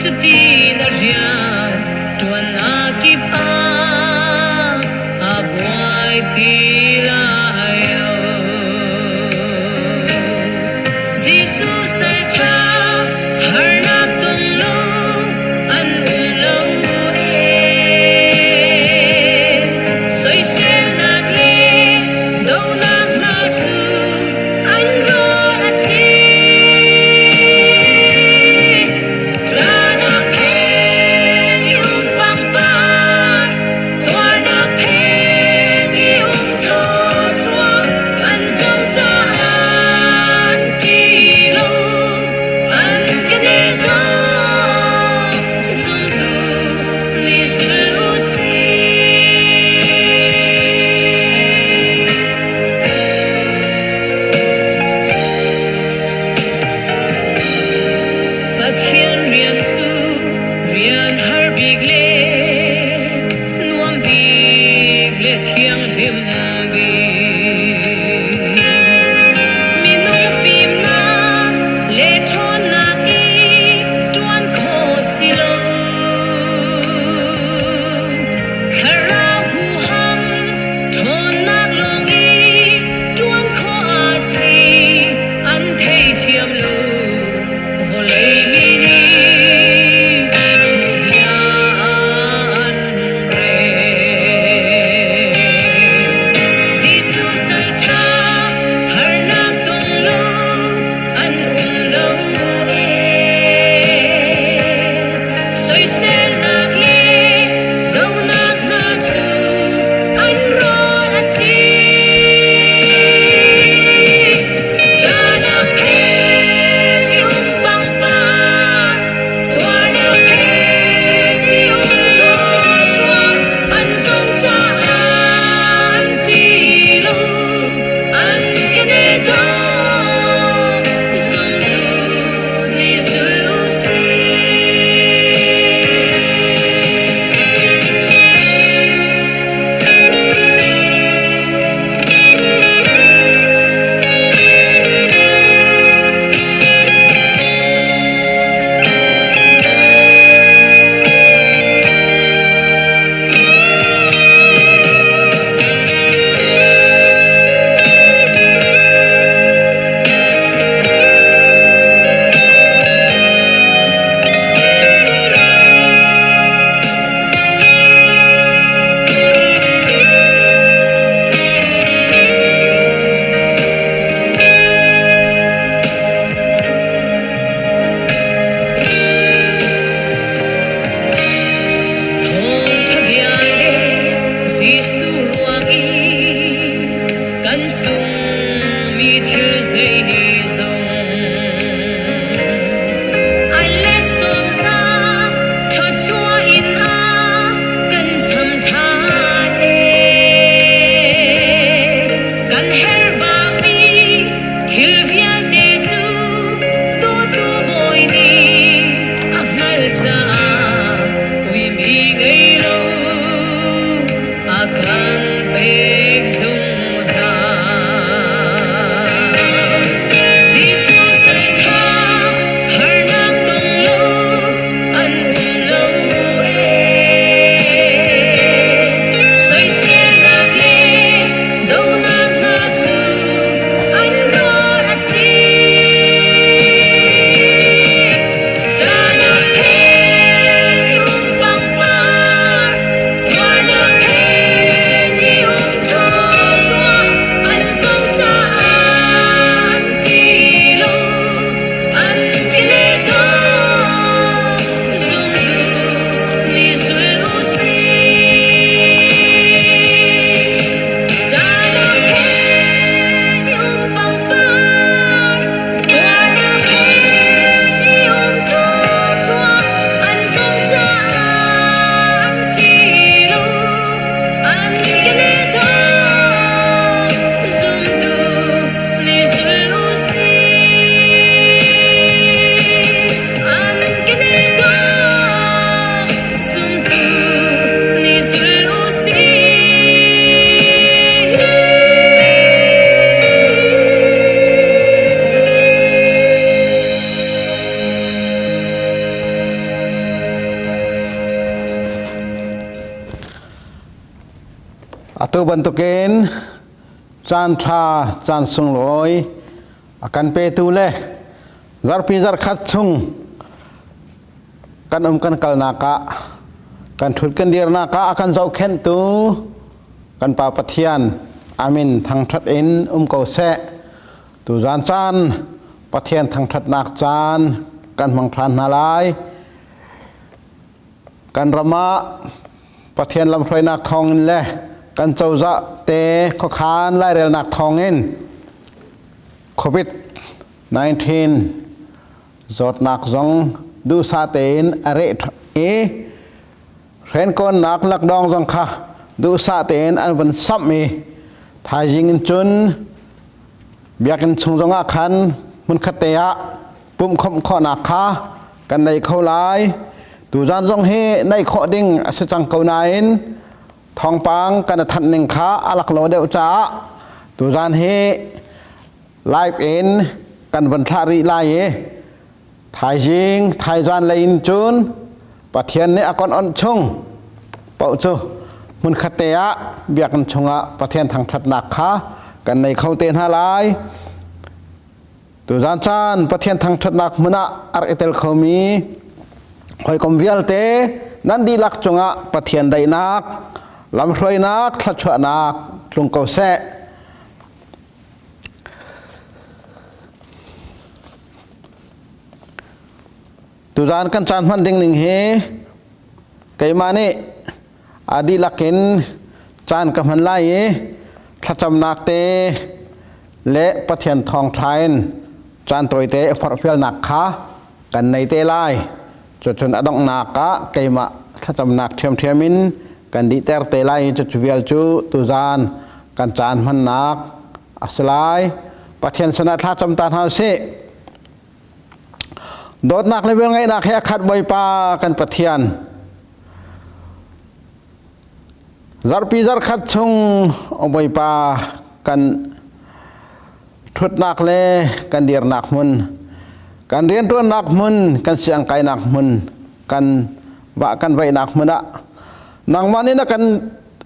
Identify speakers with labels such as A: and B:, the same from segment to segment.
A: Cuti na rian ṭuannak kip ah a buai ti lai lo. Jesuh salṭha harnak tong lo an um lo ee. Soiselnak le donak hna cu an rawl a si. Ṭahnak pheng i um pangpar, tuarnak pheng i um thawchuah, an zoh caah an ṭih lo, an ka neh ko, zumtu nih zul u sih. Pathian rian cu rian har bik le nuam bik le thianghlim bik. Minung fimnak le ṭhawnnak i ṭuan khawh si lo. Thlarau huham ṭhawnnak lawng i ṭuan khawh a si. An theithiam lo vawlei mi nih.
B: Atu bantukin caan ṭha caan sunglawi a kan petu le zarhpi zarhkhat chung kan um kan kalnak ah kan ṭhut kan dirnak ah a kan zohkhenhtu kan Pa Pathian amin thangṭhat in um ko seh. Tuzaan caan Pathian thangṭhatnak caan kan hmang ṭhan hna lai. Kan ram ah Pathian lamhruainak thawngin le kan cozah te khuakhan lairelnak thawngin COVID-19 zawtnak zong duhsah tein a reh i hrenkawnnak lakdawng zong kha duhsah tein an vun samh i thaizing in cun biakinn chung zongah khan hmunkhat te ah pumhkhawmh khawhnak kha kan nei kho lai. Tuzan zong hi neih khawh ding a si cang ko nain thawngpang kan i thanh ning kha a lak lo deuh caah tuzan hi live in kan von thlah rih lai i thaizing thaizan lei in cun Pathian nih a kon onh chung paoh cu hmunkhat te ah biakinn chungah Pathian thangṭhatnak kha kan nei kho te hna lai. Tuzaan caan Pathian thangṭhatnak hmun ah a rak i tel khomi hawikom vialte nan dihlak cungah Pathian daihnak, lamhruainak, thluachuahnak tlung ko seh. Tuzaan kan caan hman ding ning hi keimah nih a dihlak in caan ka hman lai i thlacamnak te le Pathian thawngṭha in caan tawite forhfialnak kha kan nei te lai. Cucun a donghnak ah keimah thlacamnak ṭhiamṭhiam in kan dihter te lai i cucu vial cu tuzaan kan caan hmannak a si lai. Pathian sinah thlacam ta hna usih. Dawtnak le velngeihnak he a khat Bawipa kan Pathian. Zarhpi zarkhat chung Bawipa kan ṭhutnak le kan dirnak hmun, kan rianṭuannak hmun, kan siangkainak hmun, kan vah kan vaihnak hmun ah nangmah nih na kan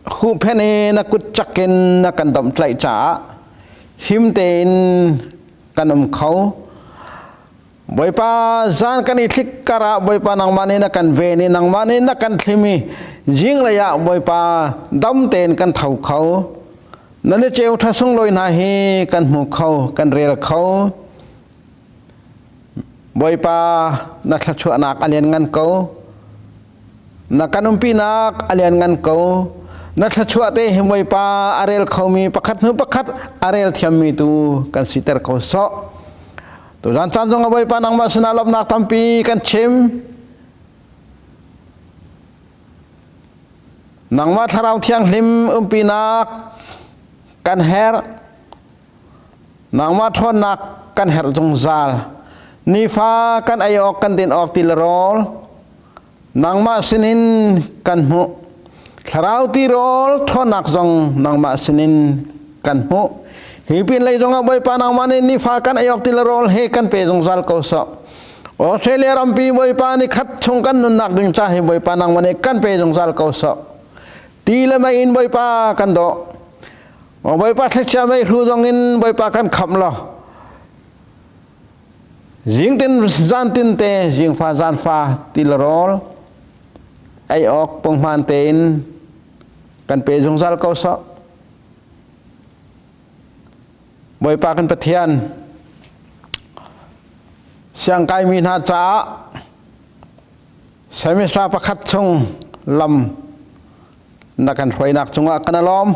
B: huhphenh i na kut cak in na kan domhtlaih caah him tein kan um kho. Bawipa zan kan i thlik karah Bawipa nangmah nih na kan ven i nangmah nih na kan thlim i zinglei ah Bawipa dam tein kan tho kho. Nan i ceu ṭha sunglawi hna hi kan hmu kho, kan rel kho. Bawipa na thluachuahnak a lianngan ko. Na kan umpinak a lianngan ko. Na thluachuah te hi Bawipa a rel khomi pakhat hnu pakhat a rel thiammi tu kan siter ko sawh. Tuzan caan zong ah Bawipa nangmah sinah lawmhnak tampi kan chim. Nangmah Thlarau Thianghlim umpinak kan herh. Nangmah ṭhawnnak kan herh zungzal. Nifa kan ei awk kan din awk ti le rawl nangmah sinin kan hmuh. Thlarau tirawl ṭhawnnak zong nangmah sinin kan hmuh. Hi pin lei zongah Bawipa nangmah nih nifa kan ei awk ti le rawl he kan pe zungzal ko sawh. Australia rampi Bawipa ni khat chung kan nunnak ding ca hi Bawipa nangmah nih kan pe zungzal ko sawh. Ti le mei in Bawipa kan dawh. Bawipa thlichia mei hru zong in Bawipa kan khamh law zingtin zantin te zingfa zanfa ti le rawl ei awk punghman tein kan pe zungzal ko sawh. Bawipa kan Pathian siangkaimi hna caah semester pakhat chung lam na kan hruainak cungah kan alawm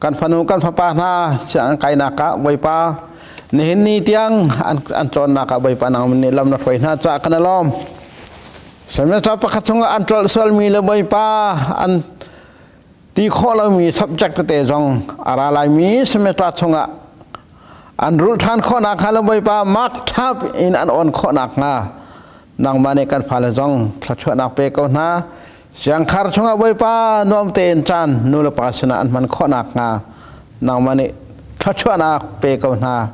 B: kan fanu kan fapa hna sianginn kainak ah Bawipa nihin ni tiang an cawnnak ah Bawipa nang nih lam na hruai hna caah kan alawm semester pakhat chungah an tlolh sualmi le Bawipa an ti khawh lomi subject tete zong a ra laimi semester chungah an rulh ṭhan khawhnak hnga le Bawipa mark ṭha in an on khawhnak hnga nangmah nih kan fale zong thluachuahnak pe ko hna Siangkhar chungah Bawipa nuam tein caan nu le pa sinah an hman khawh nakhnga nangmah nih thluachuahnak pe ko hna.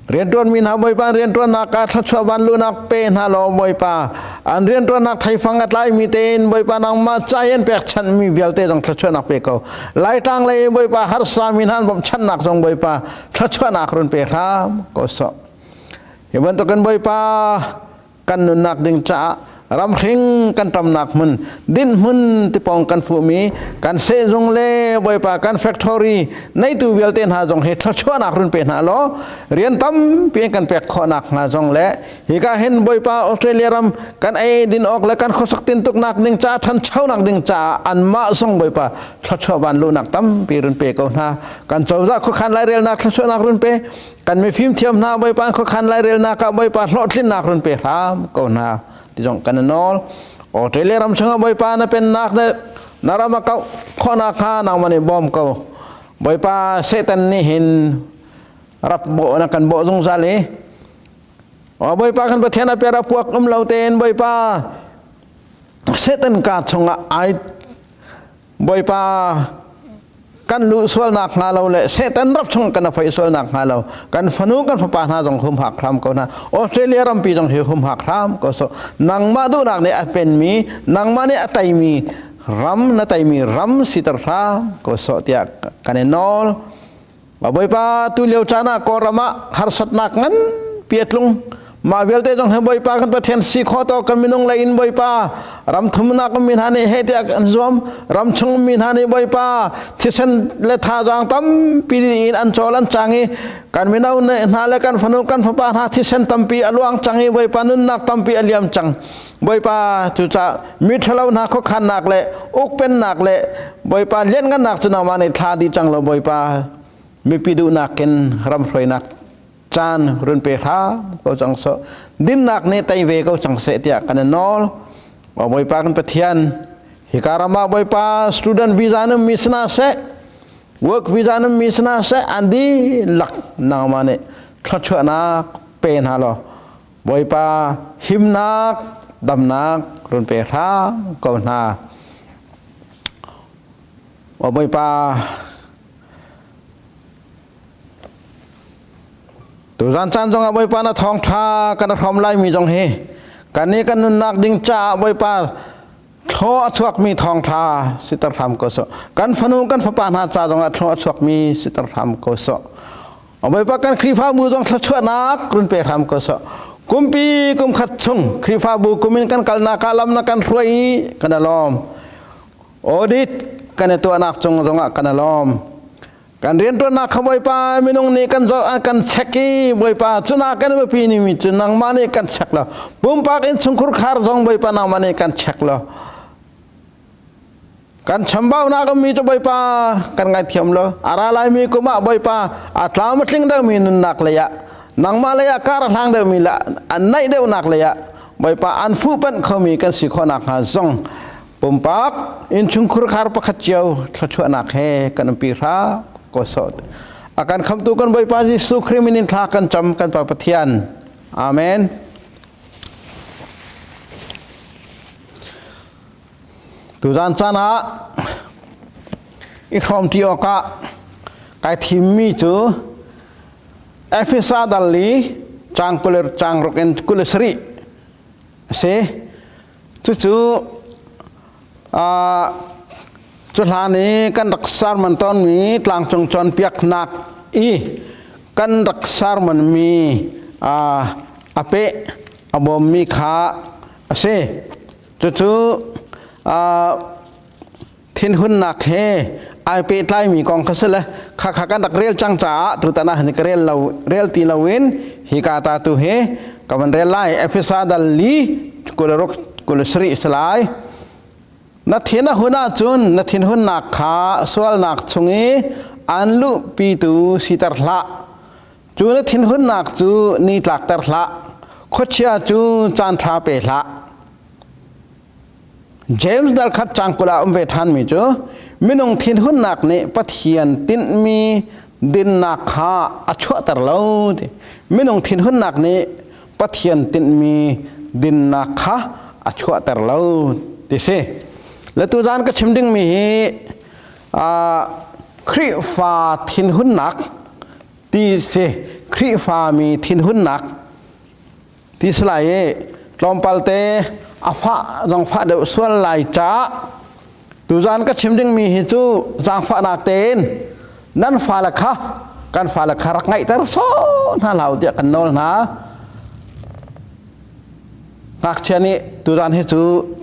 B: Rianṭuanmi hna Bawipa rianṭuannak ah thluachuah vanluhnak pe hna law Bawipa an rianṭuannak theifang a tlaimi tein Bawipa nangmah ca i an pekchanhmi vialte zong thluachuahnak pe ko. Laitlang lei Bawipa harsami hna an bawmhchanhnak zong Bawipa thluachuahnak run pe hram ko sawh. Hi bantukin Bawipa kan nunnak ding caah ramhring kan ṭamnak hmun dinhmun tipawng kan fuhmi kan sehzung le Bawipa kan factory neitu vialte hna zong hi thluachuahnak run pe hna law rian tampi kan pek khawhnak hnga zong le hika hin Bawipa Australia ram kan ei din awk le kan khuasak tintuknak ding ca ṭhanchonak ding caah anmah zong Bawipa thluachuah van luhnak tampi run pe ko hna. Kan cozah khuakhan lairelnak thluachuahnak run pe. Kan mifim thiam hna Bawipa khuakhan lairelnak ah Bawipa hlawhtlinnak run pe hram ko hna ti zong kan nawl. Australia ram chungah Bawipa na pennak le na ram a kauh khawhnak kha nangmah nih bawm ko. Bawipa Satan nih hin rak bawh na kan bawh zungzal i Bawipa kan Pathian a per a puak um lo tein Bawipa Satan ka chungah ai Bawipa kan luh sualnak hnga lo le Satan rap chung kan a sualnak hnga lo kan fanu kan fapa hna zong humhak hram ko hna. Australia rampi zong hi humhak hram ko. So nangmah duhnak nih a penmi, nangmah nih a teimi ram, na teimi ram siter hram ko so tiah kan i nawl. Bawipa, tu lio caan ah Kawlram ah harsatnak nganpi a tlung. Mah vialte zong hi Bawipa kan Pathian si khawh to kan minung lei in Bawipa ram thumnak mi hna nih heh tiah an zuam. Ram chung mi hna nih Bawipa thisen le thazaang tampi in an cawl an cang i kan mino hna le kan fanu kan fapa hna thisen tampi a luang cang i Bawipa nunnak tampi a liam cang. Bawipa, cucaah mi ṭhalo hna khuakhannak le ukpennak le Bawipa lianngannak cu nangmah nih thla dih cang law Bawipa, mipi duhnak in ram hruainak caan run pe hram ko cang sawh. Dinnak nih tei ve ko cang seh tiah kan i nawl. Aw Bawipa kan Pathian, hika ram ah Bawipa student visa na mi sina seh, work visa na mi sina seh, an dihlak nangmah nih thluachuahnak pe hna law Bawipa himnak, damnak run pe hram ko hna. Aw Bawipa, tuzan caan zongah Bawipa na thawngṭha kan hrawm laimi zong hi kan i kan nunnak ding caah Bawipa thlaw a chuakmi thawngṭha siter hram ko sawh. Kan fanu kan fapa hna ca zongah thlaw a chuakmi siter hram ko sawh. Bawipa kan Khrihfabu zong thluachuahnak run pe hram ko sawh. Kumpi kum khat chung Khrihfabu kum in kan kalnak ah lam na kan hruai i kan alawm. Audit kan i tuahnak cung zongah kan alawm. Kan rianṭuannak kha Bawipa minung nih kan kan check i Bawipa cuna kan biapi ni mi cu nangmah nih kan check lo. Pumpak innchungkhur khar zong Bawipa nangmah nih kan check lo. Kan chambaunak ummi cu Bawipa kan ngaithiam lo. A ra laimi kum ah Bawipa a tlam a tling deuhmi nunnak lei ah nangmah lei ah kar a hlang deuhmi le an naih deuhnak lei ah Bawipa an fuhpanh khomi kan si khawh nakhnga zong pumpak innchungkhur khar pakhat cio thluachuahnak he kan umpi hram ko sawh. A kan khamtu kan Bawipa Jesuh Khrih min in thla kan cam kan Pa Pathian. Amen. Tuzan caan ah i hrawmṭi awkah kai thimmi cu Efesa dal i caang 20 caang ruk in 27 a si. Cucu cu hlan i kan rak sermon tawnmi tlangcung cawnpiaknak i kan rak sermonmi a peh a bawmmi kha a si. Cucu thinhunnak he ai pehtlaimi kong kha si le khakha kan rak rel cang caah tutan ah hin ka rel lo rel ti loin hi ka ta tu hi ka van rel lai. Efesa dal li 26 27 si lai. Na thin a hun ahcun na thinhunnak kha sualnak chung i an luhpitu siter hlah. Cu na thinhunnak cu ni tlakter hlah. Khuachia cu caan ṭha pe hlah. James dal khat cang 20 ah um ve ṭhanmi cu minung thinhunnak nih Pathian tinhmi dinnak kha a chuahter lo ti. Minung thinhunnak nih Pathian tinhmi dinnak kha a chuahter lo ti si. Le tuzaan ka chim dingmi hi Khrihfa thinhunnak ti si. Khrihfami thinhunnak ti si lai i tlawmpal te a fah zong fah deuh sual lai caah tuzan ka chim dingmi hi cu zaangfahnak tein nan fale kha kan fale kha rak ngaihter sawh hna hlah u tiah kan nawl hna. Ngakchia nih tuzan hi cu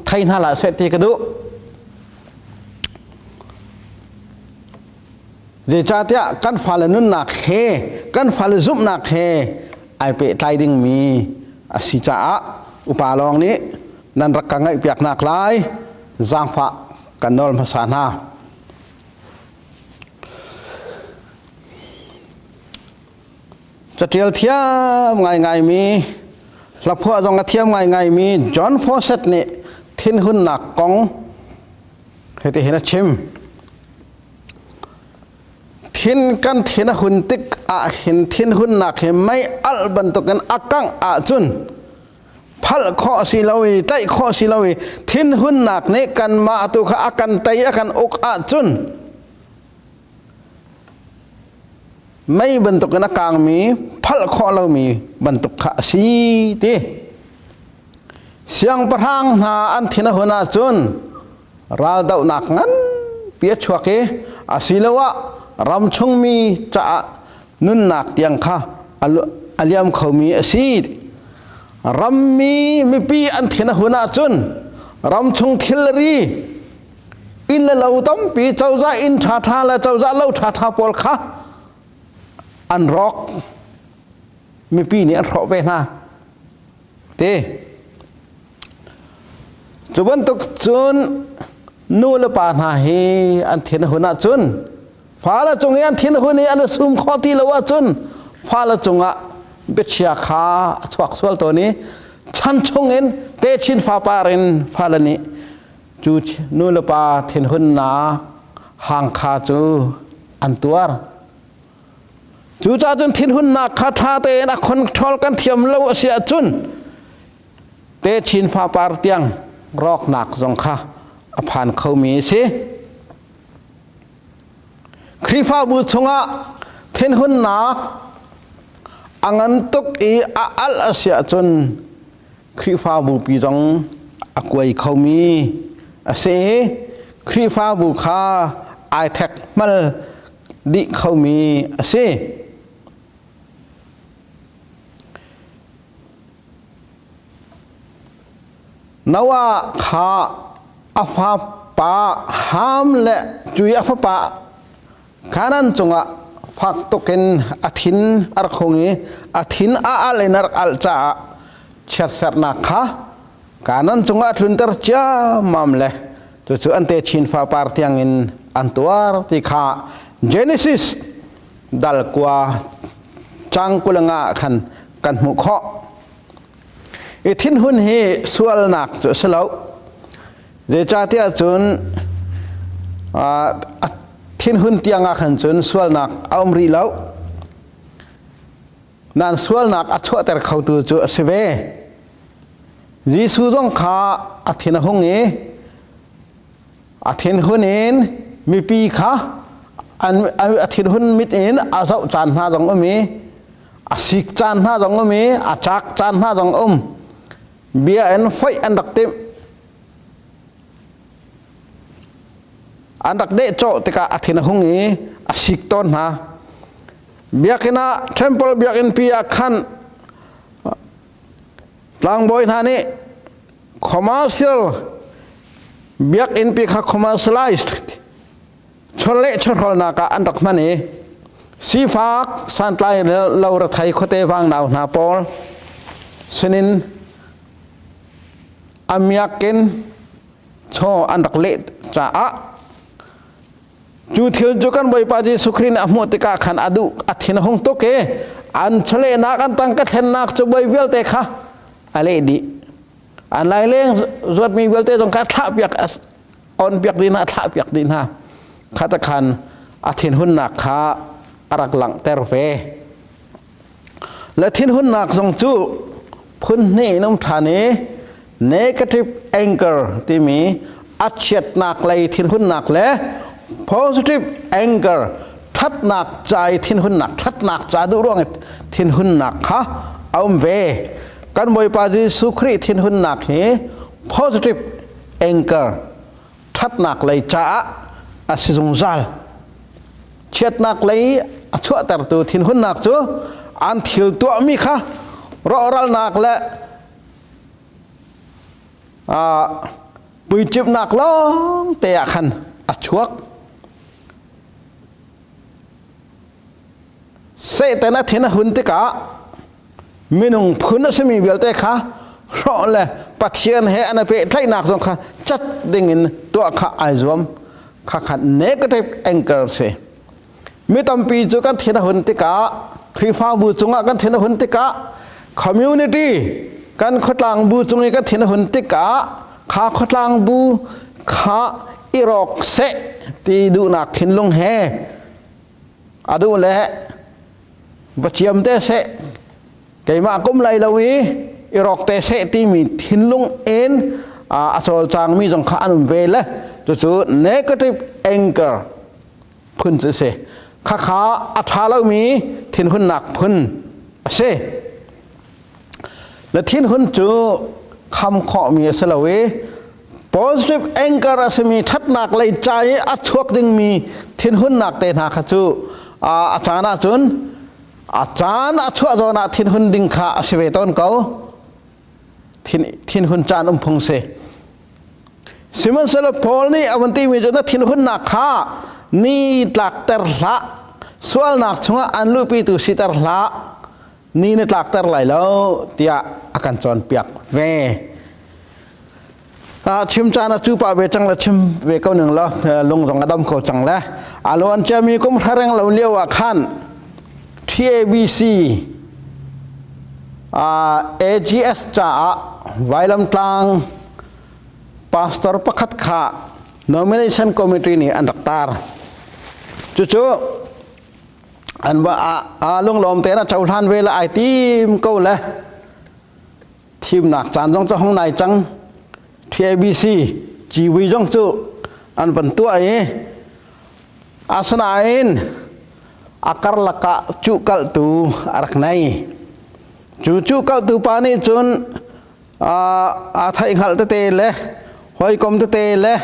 B: thei hna hlah seh ti ka duh. Zeicahtiah kan fale nunnak he kan fale zumhnak he ai pehtlai dingmi a si caah upa lawng nih nan rak ka ngaihpiaknak lai zaangfah kan nawl hmasa hna. Catial thiam ngaingaimi hlaphuah zong a thiam ngaingaimi John Fawcett nih thinhunnak kong hitihin a chim. Thin kan thin a hun tik ahhin thinhunnak hi mei alh bantukin a kangh ahcun phalh khawh si lo i tlaih khawh si lo i thinhunnak nih kanmah tu kha a kan tei a kan uk ahcun mei bantukin a kangmi phalh khawh lomi bantuk kha a si ti. Siangpahrang hna an thin a hun ahcun raldohnak nganpi a chuak i asiloah ram chungmi caah nunnak tiang kha a liam khomi a si. Rammi mipi an thin a hun ahcun ramchung thilri inn le lo tampi cozah inn ṭhaṭha le cozah lo ṭhaṭha pawl kha an rawk mipi nih an hrawh ve hna ti Cu bantuk cun nu le pa hna hi an thin a hun ahcun fale cung i an thin a hun i an i sum khawh ti lo ahcun fale cungah biachia kha a chuak sual tawn i chan chungin techin fapar in fale nih cu nu le pa thinhunnak hang kha cu an tuar. Cucaah cun thinhunnak kha ṭha tein a control kan thiam lo a si ahcun techin fapar tiang rawknak zong kha a phan khomi a si. Khrihfabu chungah thinhunnak a ngan tuk i a alh a si ahcun Khrihfabu pi zong a kuai khomi a si i Khrihfabu kha ai thek hmal dih khomi a si. Noah kha a fapa Ham le cui a fapa Kanan cungah fak tukin a thin a rak hung i a thin a al in a rak alh caah chiatsernak kha Kanan cungah a tlunter ciammam le cucu an techin fapar tiangin an tuar ti kha Genesis dal kua cang kulanga khan kan hmuh khawh. I thinhun hi sualnak cu a si lo. Zeicahtiah cun a thinhun tiang ah khan cun sualnak a um rih lo. Nan sualnak a chuahter khotu cu a si ve. Jesuh zong kha a thin a hung i a thinhun in mipi kha a thinhun mit in a zoh caan hna zong um i a sik caan hna zong um i a cak caan hna zong um bia in foih an rak timh an rak dehcawh tikah a thin a hung i a sik tawn hna biakinn ah temple biakinn pi ah khan tlangbawi hna nih commercial biakinn pi kha commercialized chawleh chawhrawlnak ah an rak hman i sifak santlai lo rathai khuate vangnau hna pawl sinin a miak in chaw an rak leh caah cu thil cu kan Bawipa Jesuh Khrih nih a hmuh tikah khan a duh a thin a hung tuk i an chawlehnak an tangka thlennak cu bawi vialte kha a leh dih an laileng zuatmi vialte zong kha thlah piak on piak dih hna thlah piak dih hna kha khan a thinhunnak kha a rak langhter ve le thinhunnak zong cu phun hnih in um ṭhan i negative anger timi a chiatnak lei thinhunnak le positive anger ṭhatnak. Ṭhatnak ca i thinhunnak, ṭhatnak ca duh ruang i thinhunnak kha a um ve. Kan Bawipa Jesuh Khrih thinhunnak hi positive anger, ṭhatnak lei caah a si zungzal. Chiatnak lei a chuahtertu thinhunnak cu an thil tuahmi kha rawhralnak le puicimhnak lawng te ah khan a chuak. Satan a thin a hun tikah minung phun a simi vialte kha hrawh le Pathian he an i pehtlaihnak zong kha cat dingin tuah kha ai zuam. Kha kha negative anger si. Mi tampi cu kan thin a hun tikah Khrihfabu cungah kan thin a hun tikah community kan khuatlang bu cung i kan thin a hun tikah kha khuatlang bu kha i rawk seh ti duhnak thinlung he a duh le va ciam te seh keimah kum lai lo i i rawk te seh timi thinlung in a cawlcangmi zong kha an um ve le cucu negative anger phun cu a si. Khakha a ṭha lomi thinhunnak phun a si. Na thinhun cu kham khawhmi a si lo i positive anger a simi ṭhatnak lei ca i a chuak dingmi thinhunnak te hna kha cu a caan ahcun a caan a chuah zawn ah thinhun ding kha a si ve tawn ko. Thinhun caan um phung si. Sihmanhsehlaw Paul nih a van timi cu na thinhunnak kha ni tlakter hlah, sualnak chungah an luhpitu siter hlah, ni na tlakter lai lo tiah a kan cawnpiak ve. Chim caan a cu pah ve cang le chim ve ko ning law lung zong a dam kho cang le a luan ciami kum hra lo lio ah khan TABC AGS caah Vailamtlang pastor pakhat kha nomination committee nih an rak tar. Cucu an va a lunglawm tein a cohlan ve le ai tim ko le thimnak caan zong cu hong nai cang. TABC GV zong cu an van tuah i asinain a karlak ah cuhkalhtu a rak nei. Cu cuhkalhtu pa nih cun aa theihhngalh tete le hawikom tete le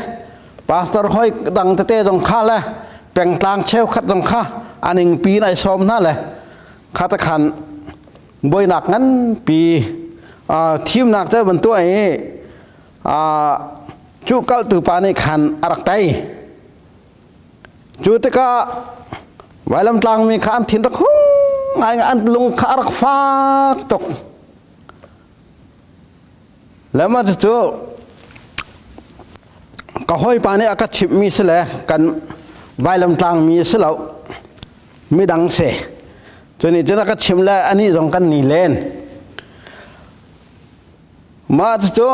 B: pastor hawi dang tete zong kha le pengtlang cheukhat zong kha a ningpi in ai sawm hna le kha ta khan buainak nganpi thimnak cu van tuah i cuhkalhtu pa nih khan a rak tei. Cu tikah vailamtlangmi kha an thin rak hung ngai an lung kha a rak fak tuk. Le mah cucu ka hawipa nih a ka chimhmi si le kan vailamtlangmi si lo midang si. Cu nih cun a ka chimh le anih zong kan ni len. Mah cucu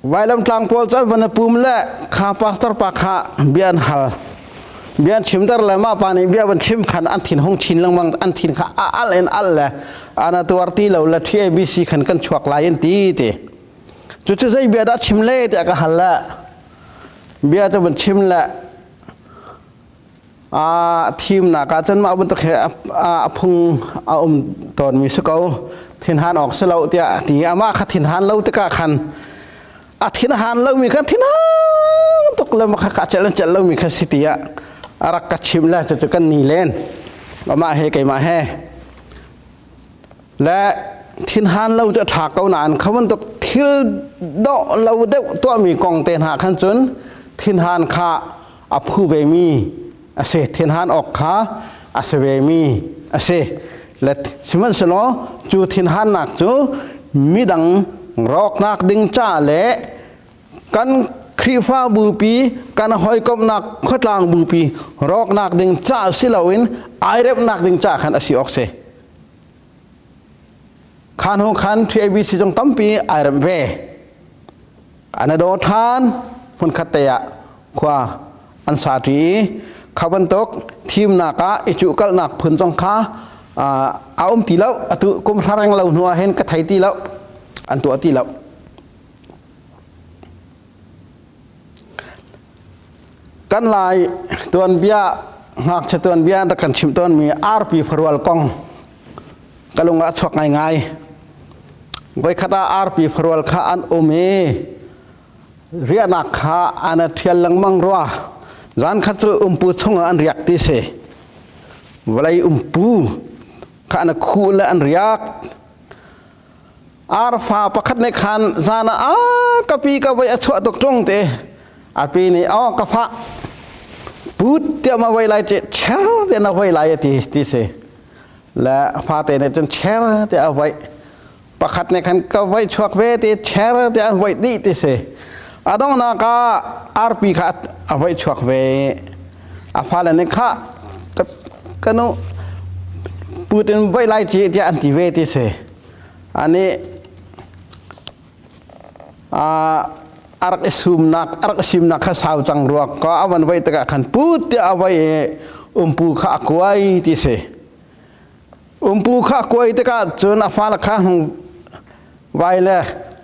B: Vailamtlang pawl cu an van i pum le kha pastor pa kha bia an hal. Bia an chimter le mah pa nih bia van chim khan an thin hung chin lengmang an thin kha a al in al le ana tuar ti lo le TABC khan kan chuak lai an ti ti. Cucu zei bia dah chim le tiah ka hal le bia cu van chim le a thimnak ah cun mah bantuk he a phung a um tawnmi si ko thinhan awk si lo tiah ti amah kha thinhan lo tikah khan a thinhan lomi kha thinhang tuk le kha ka cel cel lomi kha si tiah a rak ka chim le cucu kan ni len amah he keimah he le thinhan lo cu a ṭha ko nain kha bantuk thil dawh lo deuh tuahmi kong te hna khan cun thinhan kha a phu vemi a si thinhan awk kha a si vemi a si le sihmanhsehlaw cu thinhannak cu midang rawknak ding ca le kan Khrihfabu pi kan hawikomhnak khuatlang bupi rawknak ding ca si loin airemhnak ding ca khan a si awk si khan hu khan TABC zong tampi airemh ve an i daw ṭhan hmunkhat te ah khua an sa ṭi i kha bantuk thimnak ah i cuhkalhnak phun zong kha a um ti lo atu kum hra reng lo hnu ah hin ka thei ti lo an tuah ti lo kan lai tuanbia. Ngakchia tuanbia an rak kan chimh tawnmi arpi farual kong ka lung ah a chuak ngaingai. Voikhat ah arpi farual kha an um i riahnak kha an i ṭhial lengmang rua. Zan khat cu umpu chungah an riak ti si. Vawlei umpu kha an khuh le an riak. Arfa pakhat nih khan zan ah a ka pi ka voi a chuah tuk ṭung te. A pi nih oh ka fa put tiah ma voi lai ce cher te na voi lai a ti ti si. Le fate nih cun cher te a voi. Pakhat nih khan ka voi chuak ve ti cher te a voi dih ti si. A donghnak ah arpi kha a voi chuak ve. A fale nih kha ka nu put in voi lai ci tiah an ti ve ti si. Ani a rak i sumnak a rak i simnak kha sau cang ruak ka a van voi tikah khan put tiah a voi i umpu kha a kuai ti si. Umpu kha a kuai tikah cun a fale kha hung vai le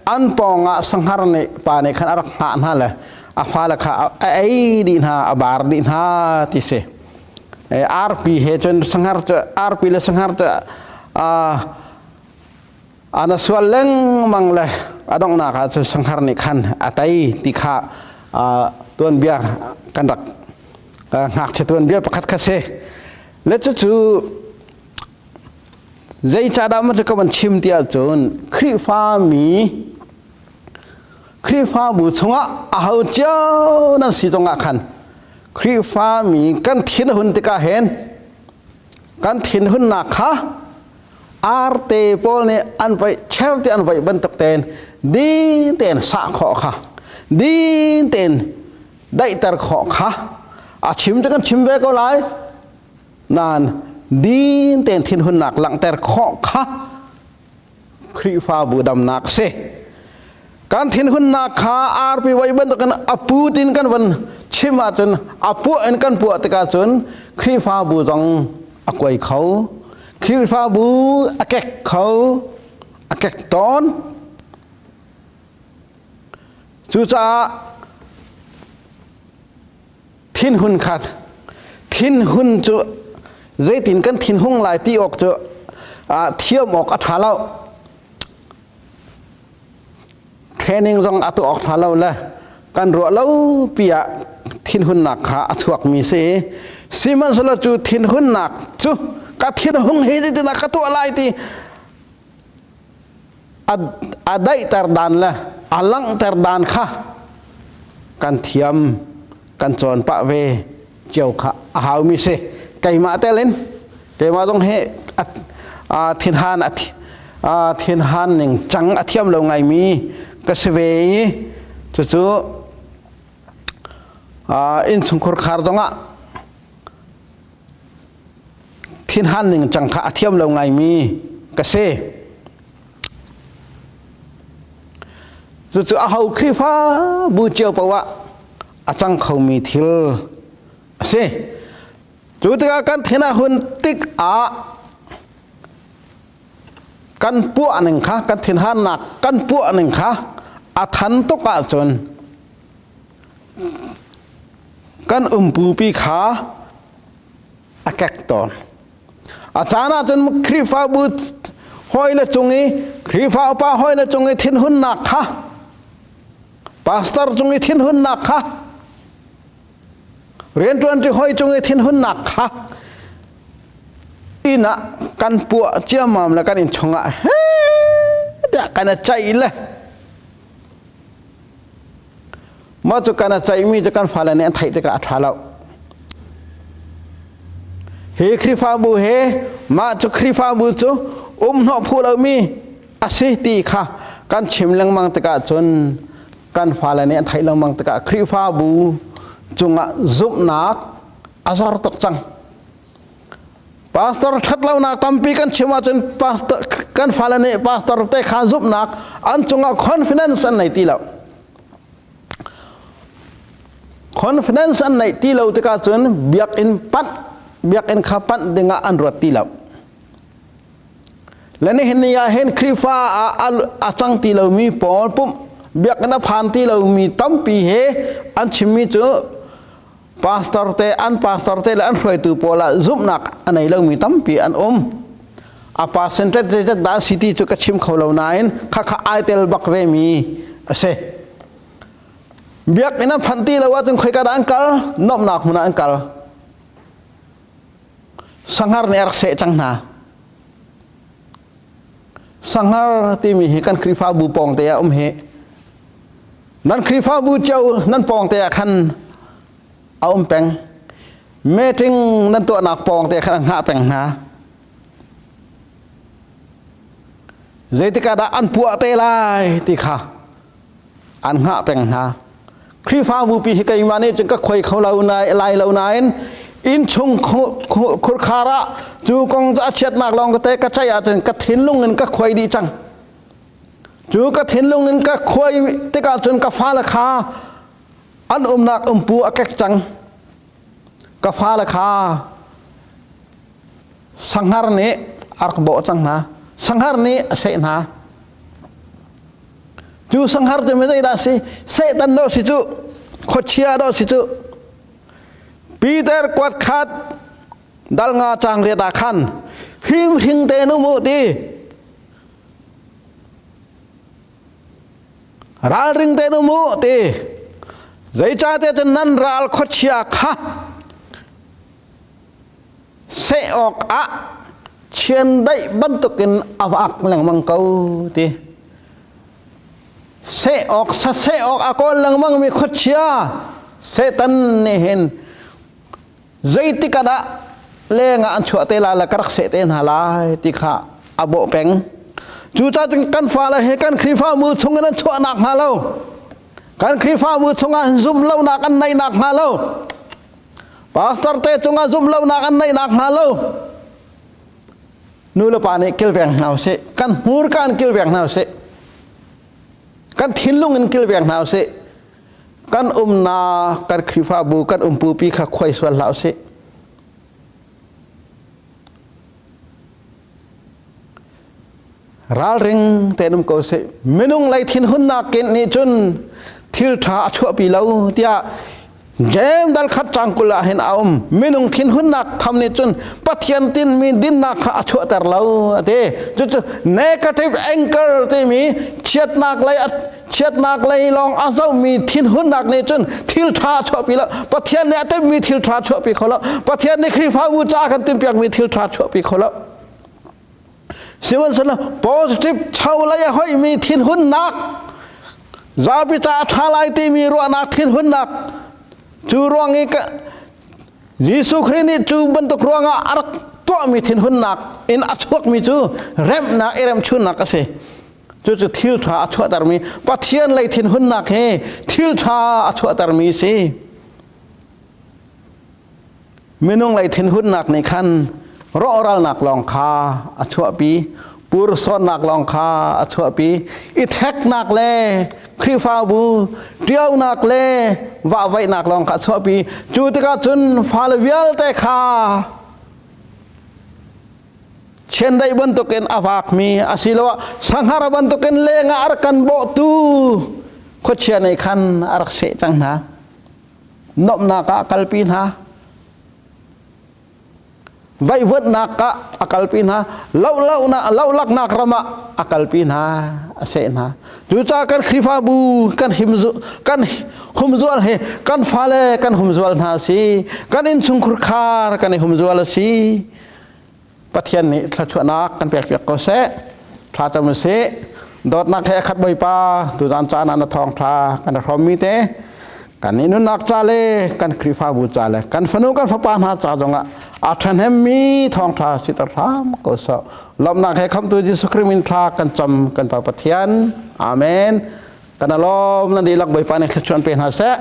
B: an pawng ah sanghar nih pa nih khan a rak hngah hna le a fale kha a ei dih hna a bar dih hna ti si. Arpi he cun sanghar cu arpi le sanghar cu ana sual lengmang le a donghnak ah cun sanghar nih khan a tei ti kha tuanbia kan rak ngakchia tuanbia pakhat kha si. Le cucu zeicahdah maw cu ka van chim ti ahcun Khrihfami Khrihfabu chungah aho cio nan si zongah khan Khrihfami kan thin a hun tikah hin kan thinhunnak kha arte pawl nih an vaih cher te an vaih bantuk tein din tein sah khawh kha din tein daihter khawh kha a chim cu kan chim ve ko lai nain din tein thinhunnak langhter khawh kha Khrihfabu damnak si. Kan thinhunnak kha arpi voi bantukin a put in kan van chim ahcun a puah in kan puah tikah cun Khrihfabu zong a kuai kho. Khrihfabu a kek kho, a kek tawn. Cucaah thinhun kha thinhun cu zeitin kan thinhung lai ti awk cu thiam awk a ṭha lo training zong a tuah awk ṭha lo le kan ruah lo pi ah thinhunnak kha a chuakmi si sihmanhsehlaw cu thinhunnak cu ka thinhung hi zeitindah ka tuah lai ti a daihter dan le a langhter dan kha kan thiam kan cawn pah ve cio kha a haumi si. Keimah tel in keimah zong hi thinhan thinhan ning cang a thiam lo ngaimi ka si ve i cucu innchungkhur khar zongah thinhan ning cang kha a thiam lo ngaimi ka si. Cucu aho Khrihfa bu cio paoh ah a cang khomi thil a si. Cu tikah kan thin a hun tik ah kan puah ning kha kan thinhannak kan puah ning kha a than tuk ahcun kan umpupi kha a kek tawn. A caan ahcun Khrihfabu hawile cung i Khrihfa upa hawile cung i thinhunnak kha pastor cung i thinhunnak kha rianṭuanṭi hawi cung i thinhunnak kha inn ah kan puah ciammam le kan inn chungah he tiah kan i ceih le Mah cu kan a ceihmi cu kan fale nih an theih tikah a ṭha lo. Hi Khrihfabu he mah cu Khrihfabu cu um hnawh phu lomi a si ti kha kan chim lengmang tikah cun kan fale nih an theih lengmang tikah Khrihfabu cungah zumhnak a zor tuk cang. Pastor ṭhatlonak tampi kan chim ahcun pastor kan fale nih pastor te kha zumhnak an cungah confidence an nei ti lo. Confidence an neih ti lo tikah cun biakinn panh biakinn kha panh dingah an ruat ti lo. Le nihin ni ah hin Khrihfa ah a cang ti lomi pawl pumh biakinn a phan ti lomi tampi he an chimmi cu Pastor te an pastor te le an hruaitu pawl ah zumhnak a nei lomi tampi an um. A percentage zeizat dah si ti cu ka chim kho lo nain khakha ai tel bak ve mi a si. Biakinn an phanh ti lo ahcun khoika dah an kal? Nuamhnak hmun ah an kal. Sanghar nih a rak seh cang hna. Sanghar timi hi kan Khrihfabu pawngte ah um hi. Nan Khrihfabu cio nan pawngte ah khan a um peng. Meeting nan tuahnak pawngte khan a hngah peng hna. Zeitikah dah an puah te lai ti kha an hngah peng hna. Khrihfabu pi hi keimah nih cun ka khuai kho lo lai lo nain innchung khurkhar ah cu kong cu a chiatnak lawng ka te ka ceih ahcun ka thinlung in ka khuai dih cang. Cu ka thinlung in ka khuai tikah cun ka fale kha an umnak umpu a kek cang. Ka fale kha sanghar nih a rak bawh cang hna. Sanghar nih a seh hna. Cu sanghar cu zeidah a si? Satan dawh si cu, khuachia dawh si cu. Peter kuat khat dal nga cang riat ah khan fimhring te nu mu ti ralring te nu mu ti zeicahtiah cun nan ral khuachia kha seh awk ah chiandeih bantukin a vak lengmang ko ti seh awk saseh awk a kawl lengmang mi khuachia Satan nih hin zeitik ah dah leng ah an chuah te lai le ka rak seh te hna lai ti kha a bawh peng. Cucaah cun kan fale he kan Khrihfabu chung in an chuahnak hnga lo, kan Khrihfabu chungah zumh lonak an neihnak hnga lo, pastor te cungah zumh lonak an neihnak hnga lo, nu le pa nih kilveng hna usih, kan hmurka in kilveng hna usih, kan thinlung in kilveng hna usih, kan umnak kan Khrihfabu kan umpupi kha khuai sual hlah usih. Ralring tein um ko seh. Minung lei thinhunnak kin nih cun thil ṭha a chuahpi lo tiah James dal khat cang 20 ah hin a um. Minung thinhunnak tham nih cun Pathian tinmi dinnak kha a chuahter lo a ti. Cucu negative anger timi chiatnak lei chiatnak lei lawng a zohmi thinhunnak nih cun thil ṭha a chuahpi lo. Pathian nih a timhmi thil ṭha a chuahpi kho lo. Pathian nih Khrihfabu caah kan timhpiakmi thil ṭha a chuahpi kho lo. Sihmanhsehlaw positive cholei a hoihmi thinhunnak, zapi ca a ṭha lai timi ruahnak thinhunnak, cu ruang i Jesuh Khrih nih cu bantuk ruangah a rak tuahmi thinhunnak in a chuakmi cu remnak i remchunnak a si. Cucu thil ṭha a chuahtermi Pathian lei thinhunnak hi thil ṭha a chuahtermi a si. Minung lei thinhunnak nih khan rawhralnak lawng kha a chuahpi, pursawnnak lawng kha a chuahpi, i theknak le Khrihfabu ṭiaonak le vahvaihnak lawng kha a chuahpi. Cu tikah cun fale vialte kha chiandeih bantukin a vakmi asiloah sanghar bantukin lengah a rak kan bawhtu khuachia nih khan a rak seh cang hna. Nuamhnak ah a kalpi hna. Vaihvuanhnak ah a kalpi hna. Lohlaknak ram ah a kalpi hna, a seh hna. Cucaah kan Khrihfabu kan kan humzual he kan fale kan humzual hna a si. Kan innchungkhur khar kan i humzual a si. Pathian nih thluachuahnak kan pekpiak ko seh. Tha cam usih. Dawtnak he khat Bawipa tuzan caan ah na thawngtha kan hrawmmi te kan i nunnak ca le kan Khrihfabu ca le kan fanu kan fapa hna ca zongah a ṭhahnemmi thawngṭha siter hram ko sawh. Lawmhnak he khamtu Jesuh Khrih min thla kan cam kan Pa Pathian. Amen. Kan alawm nan dihlak Bawipa nih thluachuah pe hna seh.